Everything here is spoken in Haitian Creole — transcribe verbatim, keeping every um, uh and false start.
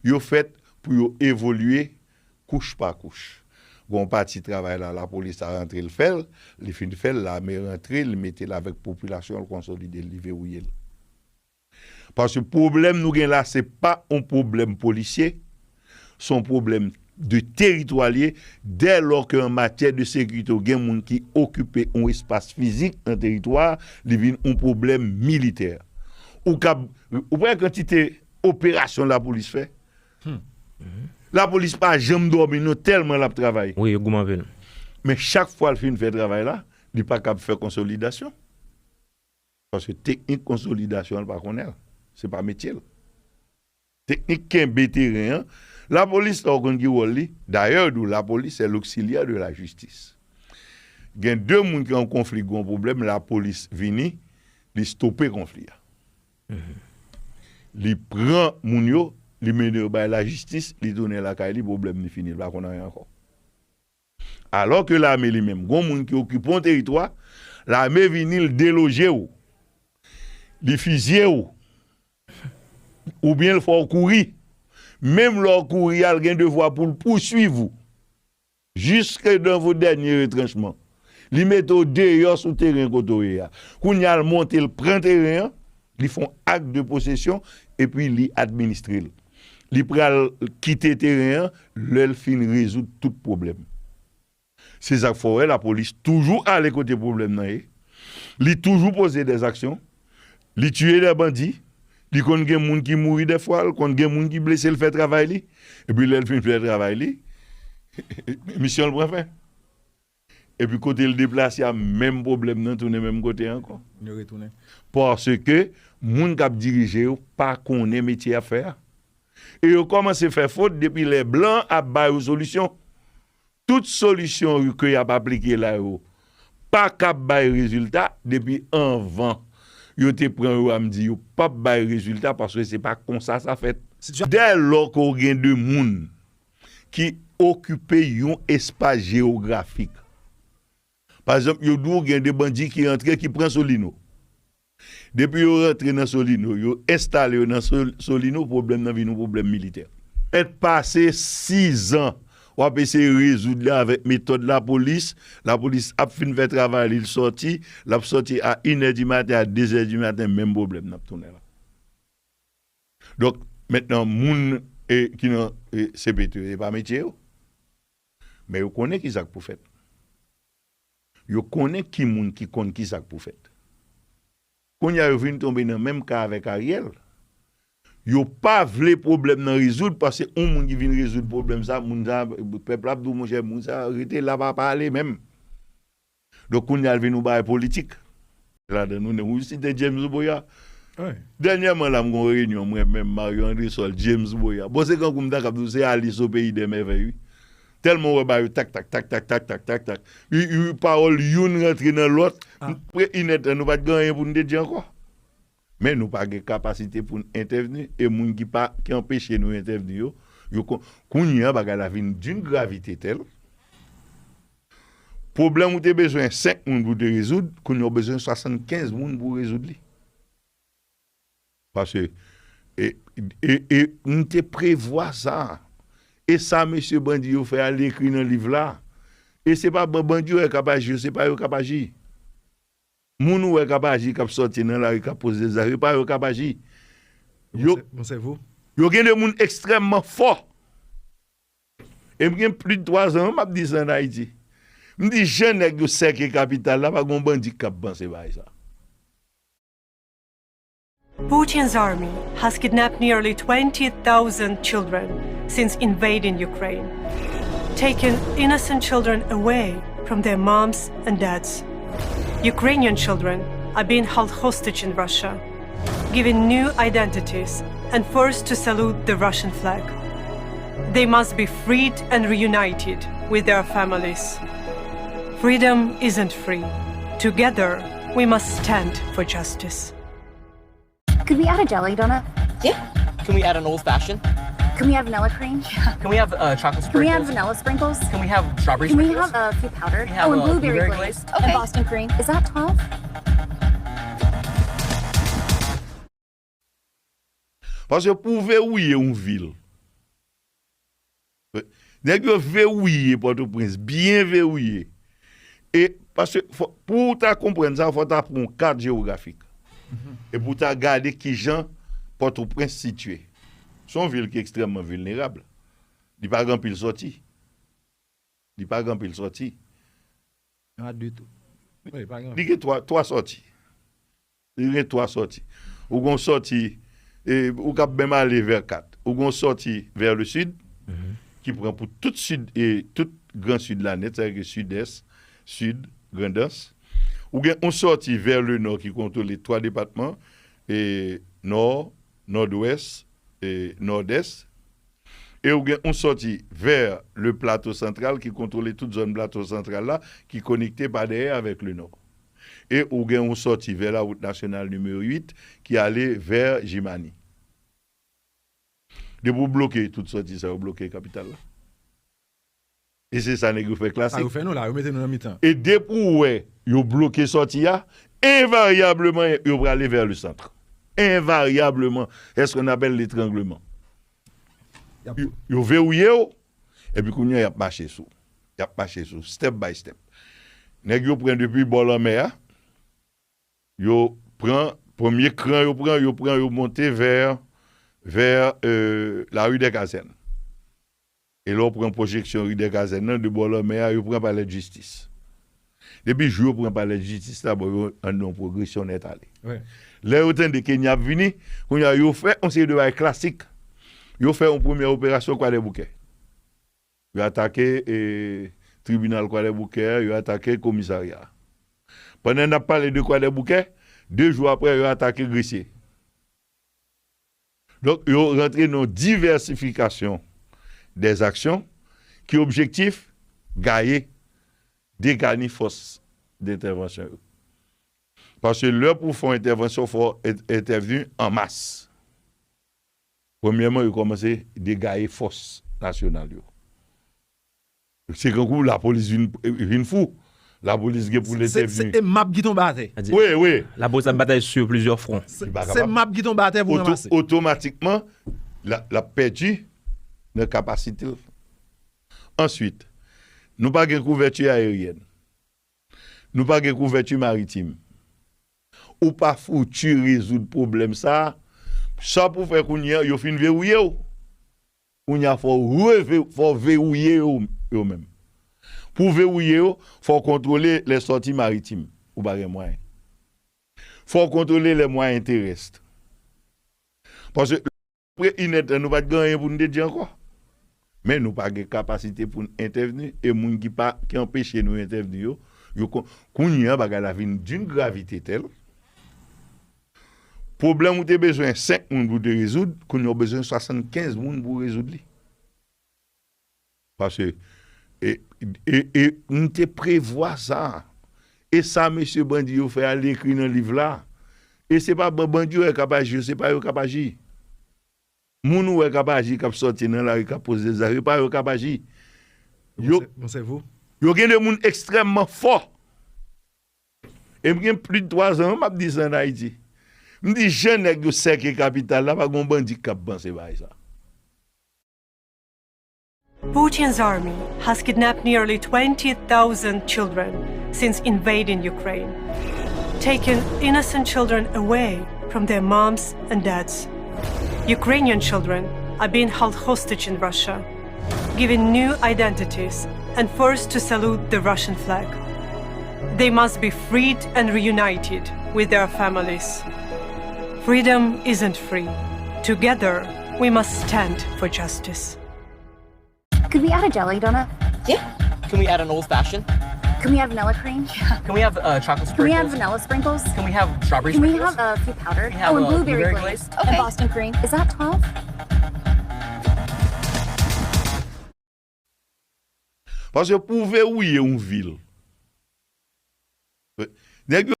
Yo fèt pou yo evolye kouch pa kouch. Gon pati travay la, lapolis la rantre, l fè l, li fin fè l, lame rantre, li mete l avèk popilasyon, l konsolide l, li verouye l. Paske pwoblèm nou gen la, se pa yon pwoblèm polisye, se yon pwoblèm de teritwa l ye, dè lò ke an matyè de sekirite, w gen moun ki okipe yon espas fizik nan teritwa a, li vin yon pwoblèm militè. Ou kab, ou pran kantite operasyon lapolis fè. Lapolis pa janm dòmi non, tèlman l ap travay. Wi, yo goumen anpil. Men chak fwa l fin fè travay la, li pa kab fè konsolidasyon. Paske teknik konsolidasyon an, l pa konnen l. Se pa metye l. Teknik kenbe teren an. Lapolis la, ou konn ki wòl li? Dayè, yo di w, lapolis se l'auxiliaire de la justice. Gen de moun ki an konfli, gen yon pwoblèm, lapolis vini, li stope konfli a. Li pran moun yo, li mennen yo bay lajistis, li tounen lakay li, pwoblèm li fini, li pa konn anyen ankò. Alò ke lame li menm, gon moun ki okipe yon teritwa, lame vini, l deloje w, li fizye w, oubyen l fè w kouri. Menm lè w kouri a, l gen devwa pou l pouswiv ou. Jusque dans vos derniers retranchements. Li mete w deyò sou teren kote w ye a. Kounye a, l monte, l pran teren an, li fè yon ak de posesyon, epi li administre l. Li pral kite teren an lè l fin rezoud tout pwoblèm. Se sa k fè w wè lapolis toujou ale kote pwoblèm nan ye. Li toujou poze dè aksyon. Li tiye dè bandi. Li konn gen moun ki mouri dèfwa, li konn gen moun ki blese, l fè travay li. Epi lè l fin fè travay li, misyon l pran fen. Epi kote l deplase a, menm pwoblèm nan tounen menm kote ankò. Yo retounen. Paske moun k ap dirije yo pa konnen metye y ap fè a. E yo kòmanse fè fot depi lè blan ap ba yo solisyon. Tout solisyon ke y ap aplike la yo pa kab bay rezilta depi anvan yo te pran yo a, m di yo p ap bay rezilta paske se pa konsa sa fèt. Dè lò ke w gen de moun ki okipe yon espas jewografik. Pa egzanp, yo di w gen de bandi ki rantre, ki pran Solino. Depi yo rantre nan Solino, yo enstale yo nan Sol-, Solino, pwoblèm nan vin yon pwoblèm militè. Pèt pase sizan, w ap eseye rezoud li avèk metòd lapolis. Lapolis ap fin fè travay li, l sòti, l ap sòti a inè di maten, a dezè di maten, menm pwoblèm nan ap tounen la. Donk, mentnan, moun, e, ki nan, e, C P T yo, e pa metye yo. Men yo konnen ki sa k pou fèt. Yo konnen ki moun ki konn ki sa k pou fèt. Kounye a, yo vin tonbe nan menm ka avèk Ariel. Yo pa vle pwoblèm nan rezoud, paske yon moun ki vin rezoud pwoblèm sa, moun sa, pèp la ap di w, monchè, moun sa, rete la, pa pale menm. Donk, kounye a, l vin yon bagay politik. Ladan nou, nou site James Boya. Wi. Dènyèman, la, m gon reyinyon, mwen menm, Mario Andresol, James Boya. Bon, se kankou m ta kab di w, se Alice au pays des merveilles, wi. Tèlman w wè ba yo tak, tak, tak. Wi, wi, pawòl youn rantre nan lòt. Ah. Pre inèdtan, nou pa t gen anyen pou n te di ankò. Men nou pa gen kapasite pou n entèvni, e moun ki pa, ki anpeche nou entèvni yo, yo kon-, kounye a, bagay la vin d'une gravité telle. Pwoblèm ou te bezwen senk moun pou te rezoud, kounye a w bezwen swasannkenz moun pou w rezoud li. Paske, e, e, e, m te prevwa sa. E sa mesye bandi yo fè a, li ekri nan liv la. E se pa ban-, bandi yo k ap aji, se pa yo k ap aji. Moun ou wè k ap aji, k ap sòti nan lari, k ap poze zam, e pa yo k ap aji. Yo, yo gen de moun ekstrèmman fò. E m gen plis de twa zan, m ap di sa ann Ayiti. M di, jan nèg yo sèke kapital la, pa gon bandi k ap panse bagay sa. Putin's army has kidnapped nearly twenty thousand children since invading Ukraine, taken innocent children away from their moms and dads. Ukrainian children are being held hostage in Russia, given new identities and forced to salute the Russian flag. They must be freed and reunited with their families. Freedom isn't free. Together, we must stand for justice. Could we add a jelly donut? Yeah. Can we add an old fashioned? Can we have vanilla cream? Can we have uh, chocolate Can we have sprinkles? Vanilla sprinkles? Can we have strawberry Can we sprinkles? Have a few powdered? Can we have Oh, and uh, blueberry, blueberry glaze. Glaze? And Okay. Boston cream. Is that twelve? Paske pou w verouye yon vil, Nèg yo verouye Pòtoprens, byen verouye. E paske fò- pou w ta konprann sa, fò w ta pran yon kat jewografik. E pou w ta gade kijan Pòtoprens sitiye. Se yon vil ki ekstrèmman vilnerab. Li pa gen anpil sòti. Li pa gen anpil sòti. Yon a de tou. Wi, pa gen. Li gen twa, twa sòti. Li gen twa sòti. Ou gen yon sòti, e, ou kab menm ale vè kat. Ou gen yon sòti vè le sid, ki pran pou tout sid, e, tout gran sid la nèt, sa vle di sidès, sid, grandans. Ou gen yon sòti vè le nò ki kontwole twa depatman, e, nò, nòdwès, e, nòdès. E ou gen yon sòti vè le plato santral ki kontwole tout zòn plato santral la, ki konekte pa dèyè avèk le nò. E ou gen yon sòti vè la wout nasyonal nimewo uit ki ale vè Jimani. Depi w bloke tout sòti sa yo, bloke kapital la. E se sa nèg yo fè klasik. Sa yo fè nou la, yo mete nou nan mitan. E depi w wè yo bloke sòti a, envaryableman yo prale vè le sant. Envaryableman, c'est ce qu'on appelle l'étranglement. Yo, yo verouye w, epi kounye a y ap mache sou. Y ap mache sou, step by step. Nèg yo pran depi bò lanmè a, yo pran, premye kran yo pran, yo pran, yo monte vè, vè, euh, la rue des Casernes. E lè w pran pwojeksyon rue des Casernes nan, de bò lanmè a, yo pran palè de jistis. Depi jou yo pran palè de jistis la, bon, yo nan yon pwogresyon nèt ale. Lè yo tande Kenya ap vini, kounye a yo fè yon seri de bagay klasik. Yo fè yon premyè operasyon Kwadèboukè. Yo atake, e, tribinal Kwadèboukè, yo atake komisarya. Pandan n ap pale de Kwadèboukè, de jou apre, yo atake Gresye. Donk, yo rantre nan yon divèsifikasyon dèzaksyon ki objektif gaye, degani fòs dentèvansyon yo. Paske lè pou fè yon entèvansyon, fò entèvni an mas. Premyèman, yo kòmanse degaye fòs nasyonal yo. Se kankou lapolis vin, vin fou. Lapolis gen pou l entèvni. Se mab ki tonbe atè. Wi, wi. Lapolis ap batay sou plizyè fwon. Se mab ki tonbe atè pou ranmase. Otomatikman, l ap pèdi nan kapasite l. Answit, nou pa gen kouvèti ayeryèn. Nou pa gen kouvèti maritim. Ou pa fouti rezoud pwoblèm sa a. Sa pou fè kounye a, yo fin verouye w. Kounye a, fò w reve, fò w verouye yo, yo menm. Pou w verouye yo, fò w kontwole lè sòti maritim. Ou pa gen mwayen. Fò w kontwole lè mwayen terès. Paske apre inèdtan, nou pa t gen anyen pou n te di ankò. Men nou pa gen kapasite pou n entèvni, e moun ki pa, ki anpeche nou entèvni yo, yo kon, kounye a bagay la vin d'une gravité telle, pwoblèm ou te bezwen senk moun pou te rezoud, kounye a w bezwen swasannkenz moun pou rezoud li. Paske, e, e, e m te prevwa sa. E sa mesye bandi yo fè a, li ekri nan liv la. E se pa ban-, bandi yo wè k ap aji yo, se pa yo k ap aji. Moun ou wè k ap aji, k ap sòti nan lari, k ap poze zam, e pa yo k ap aji. Yo, yo gen de moun ekstrèmman fò. E m gen plis de twa zan m ap di sa ann Ayiti. M di jan nèg yo sèke kapital la, pa gen yon bandi k ap panse bagay sa. Putin's army has kidnapped nearly twenty thousand children since invading Ukraine, taking innocent children away from their moms and dads. Ukrainian children are being held hostage in Russia, given new identities, and forced to salute the Russian flag. They must be freed and reunited with their families. Freedom isn't free. Together, we must stand for justice. Could we add a jelly donut? Yeah. Can we add an old fashioned? Can we add vanilla cream? Yeah. Can we have uh, chocolate sprinkles? Can we add vanilla sprinkles? Can we have strawberry Can sprinkles? Can we have a uh, few powder? Can we have, oh, and uh, blueberry, blueberry glaze. Okay. And Boston cream. Is that twelve? Paske pou verouye yon vil, nèg yo